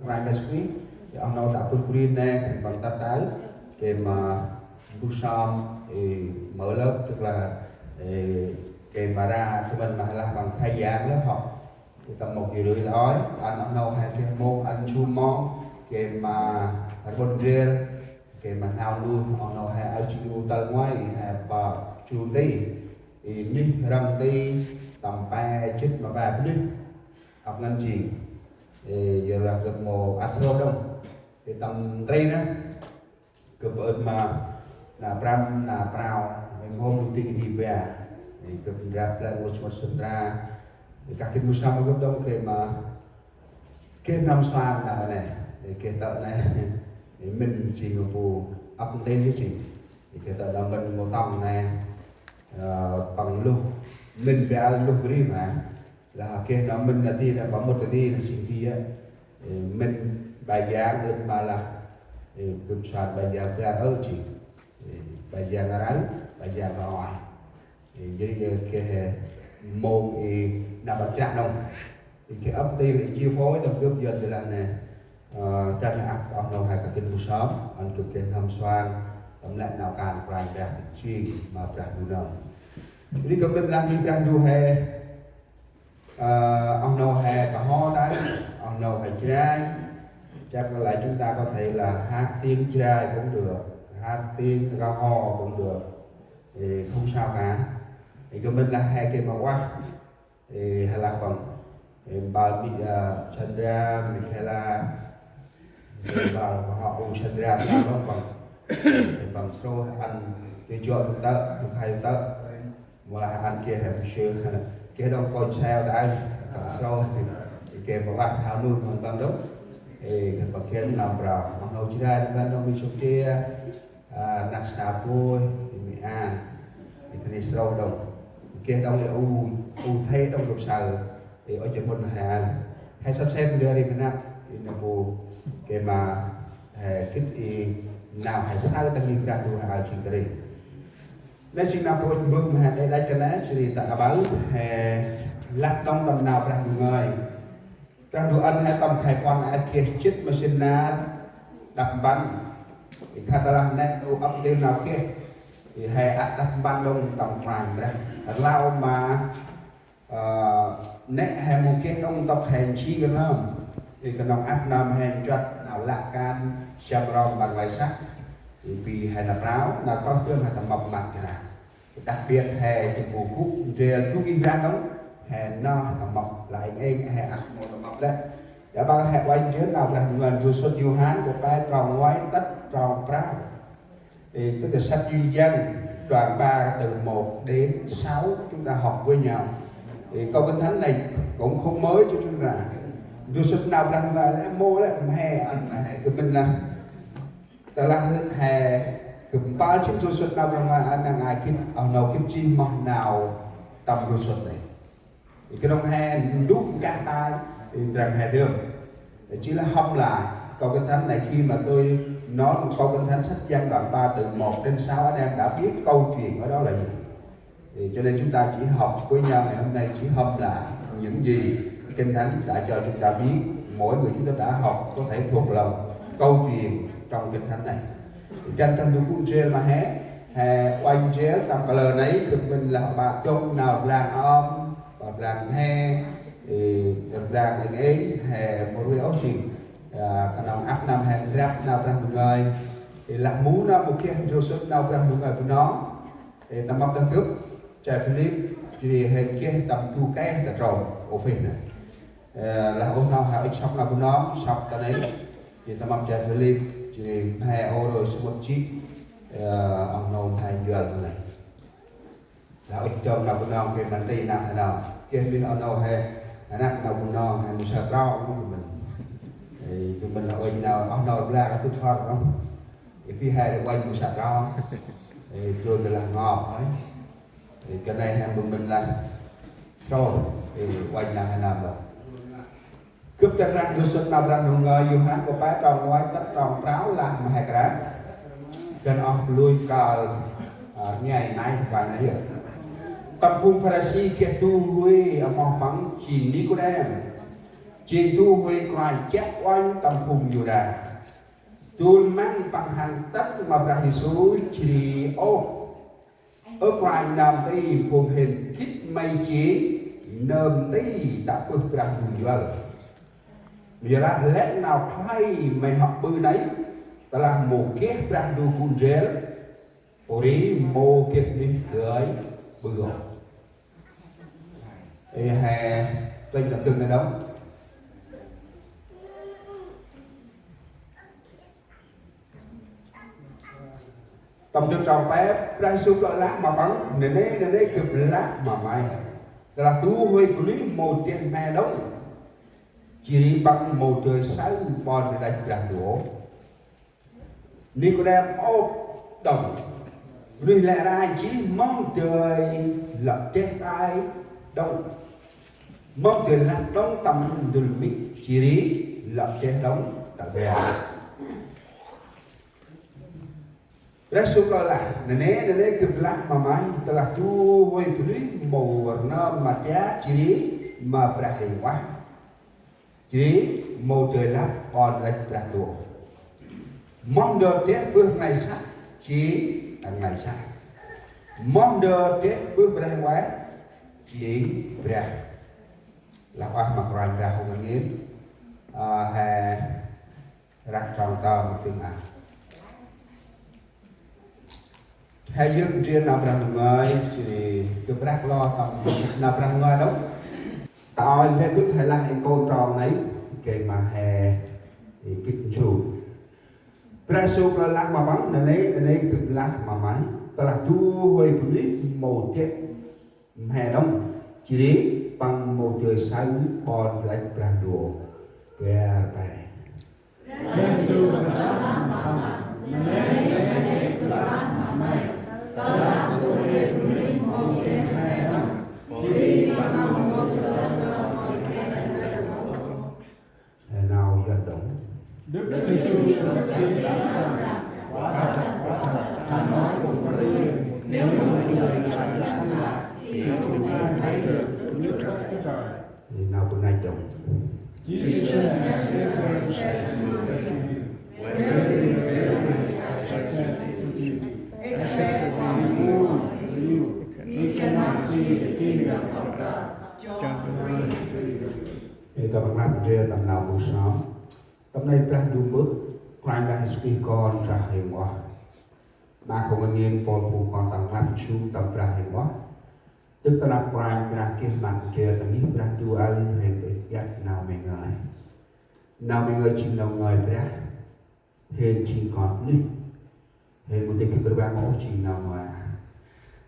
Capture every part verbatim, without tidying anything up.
Kôranh Yêsu Krist, oh nô ta bơh bri nê, khân păng tât tay, gay ma mbơh sơm, ê, mở lớp, tức là, ê, gay ma ra, tơ mân ma lah păng khai giảng lớp học. Gay tâm mâp gay rưh lơi, ăn oh nô he gay mông, ăn jum mông, gay ma rbŭn ndrel, gay ma nau nuih, oh nô he aơ jêng u tal ngoai, he pa jum nti, ê, nuyh răng nti, tâm pe jât ma pe bunuyh. Ăp ngăn jêng. Ê, yorlah gâp mâu ăt srôh đŏng. Ê, tâm nti nê. Gâp ơ̆t ma nau prăm, nau prao, ê, mâu hôm lu ti hi ba. Ê, gâp ndrăp lĕ mâu sumăt sơm tra. Ê, kah gĭt mâu săm gâp đŏng gay ma geh năm suan nau nê. Ê, geh tơ̆ nê. Ê, mĭn jêng bu ăp nti jêng. Ê, geh tơ̆ nau mĭn mâu tŏng nê. Ơ, păng luh. Mĭn ba luh bri ma. Lah geh nau mĭn nau ti nê, pa mŭt nau ti nê jêng ti yơh. Ê, mĭn ba yang ơ̆t ma lah. Ê, gâp suan ba yang ba ơ jêng. Ê, ba yang rau, ba yang roi. Ê, jêh ri geh mông ê nau băt chă nông. Ê, geh ăp ti ê chia phối nông gâp yơn ti lah nê. Ơ, chăn ăp oh nô he kah gĭt mâu săm, ăn gâp geh năm suan, tâm lĕ nau kan Kôranh Brah jêng ma Brah Ndu nơm. Ri gâp mĭn lah ni Brah Ndu he, Ơ, oh nô he kơho tay, oh nô he Jrai. Chắc là chúng ta có thể là hát tiếng Jrai cũng được, hát tiếng Kơho cũng được. Thì không sao cả. Thì gâp mĭn lah he gay ma ueh. Thì he lah păng. Thì mpơl Mi, ơ, Sandra, Michaela. Thì mpơl kơho u Sandra, mpơl păng. Thì păng srôh ăn, thì jŏ tơ̆, thì khai tơ̆. Mâu lah ăn geh he mâu sư, geh đŏng kônh seo tay, păng srôh, geh ma ueh hao nuih mơm păng đŏng. Ê, khân păng geh nau prao, oh nô Jrai, nau păng đŏng Mi Sôk Chia, a, Nak Sa Pui, Mi An, Mi Khân Ni srôh đŏng. Geh đŏng lĕ u, u Thê đŏng gâp saơ, ê, ôi jêh mŭt he ăn. He săp sĕp ndơ ri ma năp, ê, nau bu, gay ma, he gĭt ê, nau he saơ ta ngih Brah Ndu he aơ jêng ta ri. Nê jêng nau pôch mbơh ma he đê̆ đăch kơt nê, jêh ri ta aƀaơ, he lăp đŏng tâm nau Brah Ndu ngơi. Brah Ndu ăn he tâm khai puăn a geh jât ma sĭn nar đăp mpăn. Ê, khă tơ lah nê, u ăp ntil nau geh. Ê, he ăt đăp mpăn đŏng tâm Kôranh Brah. Rlau ma Ơ, nĕ he mâu geh đŏng ntŭk he nchih kơnơm. Ê, knŏng ăp nơm he nchuăt nau lăp kan, siăm rom ƀăng lai săk. Ê, bi he năp rao, năp rao tơm he tâm mâp măt kơt nê. Đặc biệt he jêng bu gŭ ndrel du ngih Brah đŏng, he nơh tâm mâp, lah êng êng he ăt mâu tâm mâp lĕ. Ƀa ƀăng he uănh ndrel nau Brah Ndu ngăn, Yôhan kô̆ pe trong ngoai tât trong prao. Ê, tức là sách Duy Văn, đoạn ba từ một đến sáu, chúng ta học với nhau. Ê, câu Kinh Thánh này cũng không mới cho chúng ta. Dù sách nào Brah Ndu ngơi lĕ, mâu lĕ, mhe, ăn mhe, gâp mĭn lah. Tơ lah he, gâp mpơl jêng dù sách nào Brah Ndu ngơi, ăn nâng ai gĭt, oh nô gĭt jêh moh nau tâm dù sách nây. Ê, knŏng he ndŭk nkah tay, ê, ndrăng he dơm. Ê, jêh lah hôm lah, câu Kinh Thánh này khi mà tôi nói một câu Kinh Thánh sách Văn đoạn ba từ một đến sáu, anh em đã biết câu chuyện ở đó là gì. Ê, cho nên chúng ta chỉ học với nhau ngày hôm nay, chỉ hôm là những gì Kinh Thánh đã cho chúng ta biết, mỗi người chúng ta đã học có thể thuộc lòng câu chuyện trong Kinh Thánh này. Ê, chăn tâm du kung jêl ma he, he uănh jêl tâm kalơ nây, gâp mĭn lah ƀă chông nau blang om, Ƀa blang he, ê, ƀa blang êng êng, he mâu rvê ôh jêng. Ơ, knŏng ăp nơm he ndrăp nau Brah Ndu ngơi. Ê, lah mâu nơm mâu geh ndrô sŭt nau Brah Ndu ngơi Bunong. Ê, tâm mâp đah gâp, Chai Philip, jêh ri he geh tâm du keh ta trôm, office nê. Ê, lah ôh nau he ŭch sŏk nau Bunong, sŏk ta nây. Jêh tâm mâp Chai Philip, jêh ri he ôh roi sămƀŭt jêh. Ơ, oh nô he njuăl ta nây. Lah ŭch chôm nau Bunong geh ma nti năp he nơm. Geh mih oh nô he, năp nau Bunong he mâu saơ trong nô mĭn. Ê, mâu mĭn lah ŭch nau, oh nô blang tŭ thor nô. Ê, bi he lah ŭch mâu saơ trong. Ê, dô tơ lah ngop hơi. Ê, kơt nây he mâu mĭn lah. Trôm, ê, ŭch nau he nơm lah. Gâp dăn răng ndrô sŭt nau Brah Ndu ngơi Yôhan kô̆ pe trong ngoai tât trong prao lah ma he krăp. Dăn oh bu lui kơl, ơ, rngai nai kơt nây yơh. Tâm phung Pharisi geh du huê amoh păng jêng Nikôđem. Jêng du huê kôranh chiăp uănh tâm phung Yuđa. Dôl măng păng hăn tât ma Brah Yêsu jêh ri ôp: Ơ Kôranh, nơm nti phung hên gĭt May jêng nơm nti tă bơh Brah Ndu njuăl. Yorlah lĕ nau khlay May hŏ ƀư nây, tơlah mâu geh Brah Ndu gŭ ndrel, pô ri mâu geh bunuyh dơi ƀư ôh. Ê, he, tênh tâm dâng nây đŏng. Tâm dâng trong pep, Brah Yêsu plơ̆ lah ma păng: Nanê̆, nanê̆ gâp lah ma may, tơlah du huê bunuyh mâu deh mhe đŏng, jêh ri păng mâu dơi saơ ƀon rlăch Brah Ndu ôh. Nikôđem ôp đŏng: Bunuyh lĕ rai jêh mâu dơi lăp deh tay đŏng, mâu dơi lăp đŏng tâm ndŭl mĭn, jêh ri lăp deh đŏng ta ƀiă. Brah Yêsu plơ̆ lah: Nanê̆, nanê̆ gâp lah ma may, tơlah du huê bunuyh mâu rnơm ma Brah, jêh ri ma Brah Huêng Ueh, jêh ri mâu dơi lăp ƀon rlăch Brah Ndu. Moh ndơ deh bơh nglay săk, jêng nglay săk. Moh ndơ deh bơh Brah Huêng Ueh, jêng brah. Lah ueh ma Kôranh Brah hŏ ngăn ngên. Ơ, he răk trong tơm tưng a. He yơk ndrel nau Brah Ndu ngơi, jêh ri gâp răk lor tâm nau Brah Ndu ngơi đŏng. Ta ơi, he gĭt he lah êng kônh trong nây, gay ma he gĭt nsum. Brah Yêsu plơ̆ lah ma păng: Nanê̆, nanê̆ gâp lah ma may, tơlah du huê bunuyh mâu deh mhe đŏng, jêh ri păng mâu dơi saơ ƀon rlăch Brah Ndu. Bar pe. He nau Yuăn đŏng. Đức Giêsu tiên đáp rằng: Quả thật, quả thật, ta nói cùng với ngươi, nếu một người phải giết người, thì không ai thấy được Đức Chúa Trời. He nau Bunong đŏng. Jesus answered and said unto them, Wherever your eyes are set on you, except on you, you cannot see the kingdom of God. John three three. Ê, ta păng lăp ndrel tâm nau bu sơm. Tâm nây Brah Ndu mbơh, Kôranh Brah Yêsu Krist Kon Brah Huêng Ueh. Ma khân ngăn ngên mpôl phung kon tâm lăp nsum tâm Brah Huêng Ueh. Dâk ta năp Kôranh Brah geh măt ndrel ta ngih Brah Ndu aơ, hên ŭch iăt nau May ngơi. Nau May ngơi jêng nau ngơi Brah. Hên jêng kon bunuyh. Hên mâu dơi gĭt rbăng ôh jêng nau ngơi.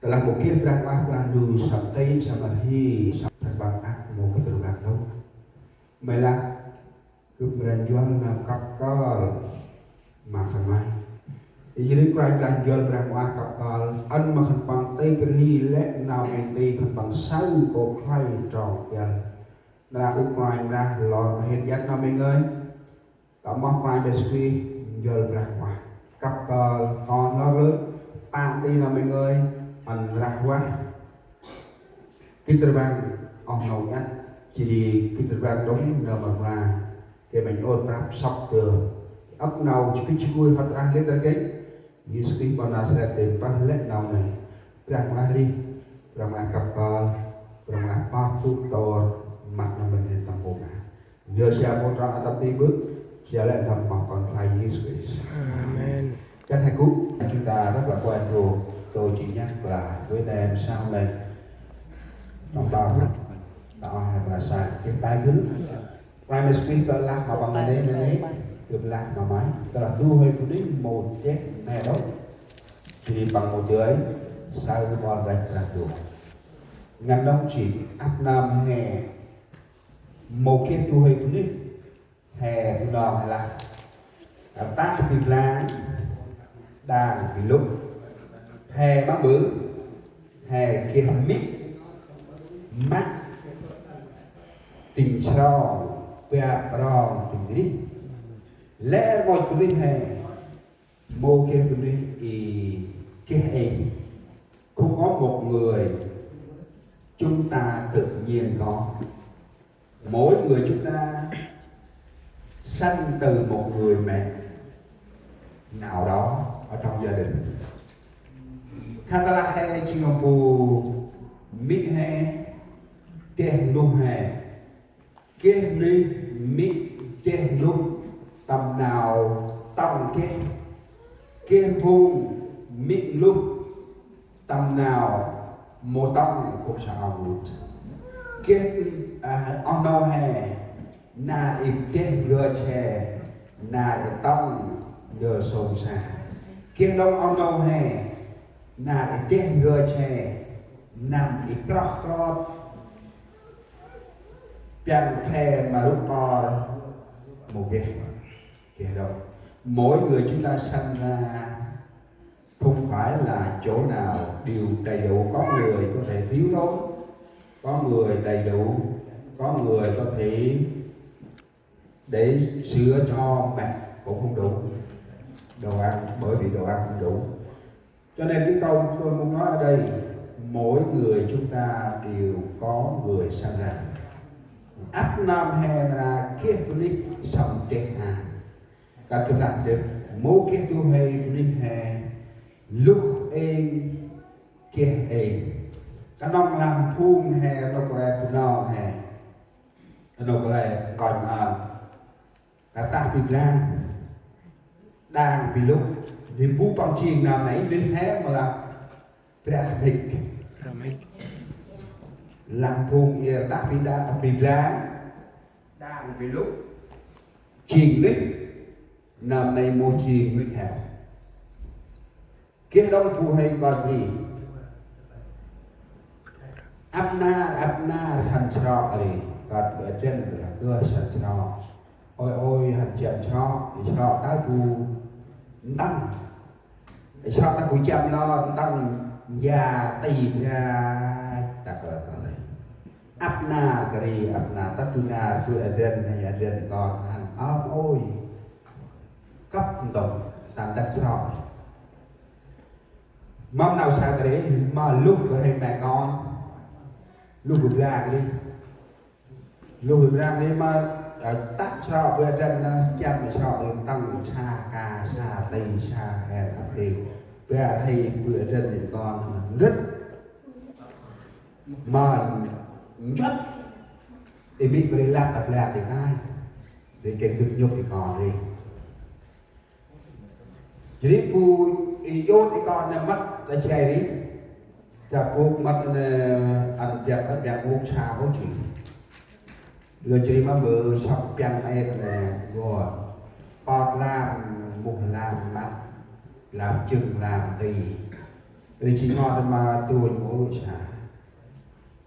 Tơlah mâu geh Brah Huêng Ueh, Brah Ndu săp têng, săp măt hi, săp tơrbăng ăt mâu gĭt rbăng đŏng. May lah gâp mra njuăl nơm kăp kơl ma khân may. Jêh ri Kôranh Brah njuăl Brah Huêng Ueh kăp kơl ăn ma khân păng têng kơt hi lĕ nau may nti khân păng saơ kơl khlay trong kiăl. Nar aơ Kôranh Brah lor ma hên iăt nau May ngơi. Ta moh Kôranh Brah Yêsu Krist njuăl Brah Huêng Ueh kăp kơl Kon lor lơ, pă nti nau May ngơi, ăn Brah Huêng Ueh gĭt rbăng oh nô iăt, jêh ri gĭt rbăng đŏng nơm mra, gay ma ŭch prăp sŏk dơm. Ăp nau jêh gĭt jêh gui hŏt rah lĕ ta gĭt. Yêsu Krist ƀon Nazaret dơi mpơl lĕ nau nây. Brah Huêng Ueh rêh, Brah Huêng Ueh kăp kơl, Brah Huêng Ueh pơk tôr măt nơm mĭn hên tâm mpômpa. Yơh, sia mpôl trong a tâm ti bơh, sia lĕ nơm mâo Kon Phlay Yêsu Krist. Amen. Kơt he gŭ, chúng ta rất là quen thuộc, tôi chỉ nhắc là với anh em sau này. Trong đó, ta ơi, hay là sai, cái tai gưl. Kôranh Yêsu Krist plơ̆ lah ma păng: Nanê̆, nanê̆ gâp lah ma may, tơlah du huê bunuyh mâu deh mhe đŏng, jêh ri păng mâu dơi saơ ƀon rlăch Brah Ndu. Ngăn đŏng jêng ăp nơm he mâu geh du huê bunuyh, he Bunong he lah: Rtah bĭ blang, đang bĭ lŭk, he mâm ƀư, he geh mĭn, măk, tĭng srong, biăp rong, tĭng rêh. Lĕ rngôch bunuyh he mâu geh bunuyh i geh êng. Không có một người chúng ta tự nhiên có. Mỗi người chúng ta sanh từ một người mẹ nào đó ở trong gia đình. Khân păng lah he jêng bu mĭn he, deh nơm he, geh nuyh mĭn deh nơm tâm nau tŏng geh, geh phung mĭn nơm tâm nau mâu tŏng phung sa ong lŭt. Geh, a, oh nô he, nar i deh ngơi he, nar i tŏng ngơi sông sa. Geh đŏng oh nô he, nar i deh ngơi he, năm i krŏh krot, piăng he ma rŭ kor mâu geh. Geh đŏng. Mỗi người chúng ta sanh ra không phải là chỗ nào đều đầy đủ, có người có thể thiếu thốn, có người đầy đủ, có người có thể để sửa cho mẹ cũng không đủ đồ ăn, bởi vì đồ ăn không đủ. Cho nên cái câu tôi muốn nói ở đây, mỗi người chúng ta đều có người sanh ra. Ăp nơm he mra geh bunuyh sŏng deh nơm. Kăt kơmlăk dơh, mâu geh du huê bunuyh he, lŭh êng geh êng. Knŏng lam phung he, nôk kôranh Bunong he, nôk kôranh Kon An, kăt tah bi blang, đang bi lŭk, ni bu păng jêng nơm nây, bunuyh he mâu lah brah mhĭk. Brah mhĭk. Lam phung i tah bi đa, bi blang, đang bi lŭk, jêng nuyh, nơm nây mâu jêng nuyh he. Geh đŏng bu huê kơt bri. Ăp nar, ăp nar hăn srok ri, kơt bri adrăn lah geh hăn srok. Ôi ôi hăn jăm srok, srok ta bu ntăng. Srok ta bu jăm lor, ntăng ya ti bra, ta kơ kơ. Ăp nar kơ ri, ăp nar, ta bu nar, bu adrăn, hay adrăn kơt hăn, ơm ôi. Kăp ntŭk, ta ntăk srok. Mâm nau sa kơ ri, ma lŭh kơ he mẹ con. Lŭh bu blang ri. Lŭh bu blang ri ma, a, tăk srok bu adrăn na, jăm srok ri ntăng sa ka, sa ti, sa he, ăp ri. Ba he bu adrăn ri kon, ndrĭt. Ma njuăt. I mĭn bri lăp ta blang ri ngai. Ri kêng dŭt nhŭp i kon ri. Jêh ri bu i yôt i kon nê mât ta jay ri. Ta bôk mât nê ăn biăk ta biăk bôk sa bôk jêng. Lơ jêh ri ma mbơ sŏk biăk êt nê gua. Pơt lam, muh lam mât, lam jâng, lam ti. Ri jêng ngot ma tuñ ôh sa.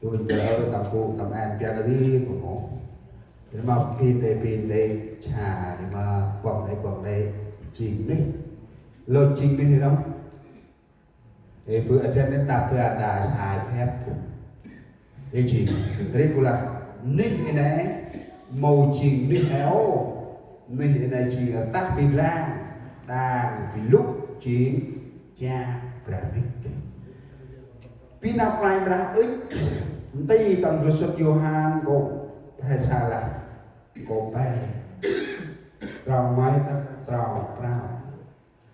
Tuñ bơ tâm bu tâm an biăk ri mâu mâu. Ri ma pin đê pin đê sa, ri ma kuŏng đê kuŏng đê jêng nuyh. Lơ jêng nuyh ri nơh. Ê, bu adrăn nê ta bơ ta sai phép. Ê jêng. Ri bu lah nuyh i nê mâu jêng nuyh he ôh. Nuyh i nê jêng tah bi blang, đang bi lŭk jêng chiă brah mhĭk. Bi nau Kôranh Brah ŭch nti tâm ndrôm sŭt Yôhan nkô̆ pe sa lah nkô̆ pe. Trong ngoai tât trong prao.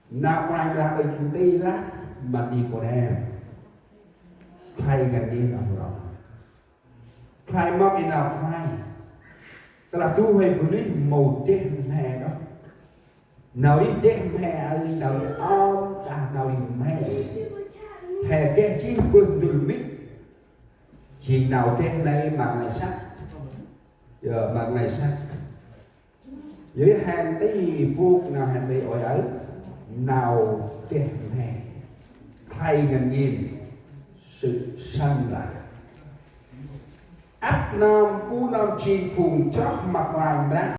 Nau Kôranh Brah ŭch nti lah ma Nikôđem. Khlay ngăn ngên oh rŏng. Khlay mâm i nau khlay. Tơlah du huê bunuyh mâu deh mhe đŏng. Nau rêh deh mhe, a, nau rêh ơm, đah nau rêh mhe. He deh jêh bơh ndŭl mĭn. Jêng nau deh nây ma nglay săk. Yơ, ma nglay săk. Jêh ri he nti bôk nau he nti ôi aơ. Nau deh mhe. Khlay ngăn ngên. Sự sanh lại. Ăp nơm bu nơm jêng phung chroh ma Kôranh Brah.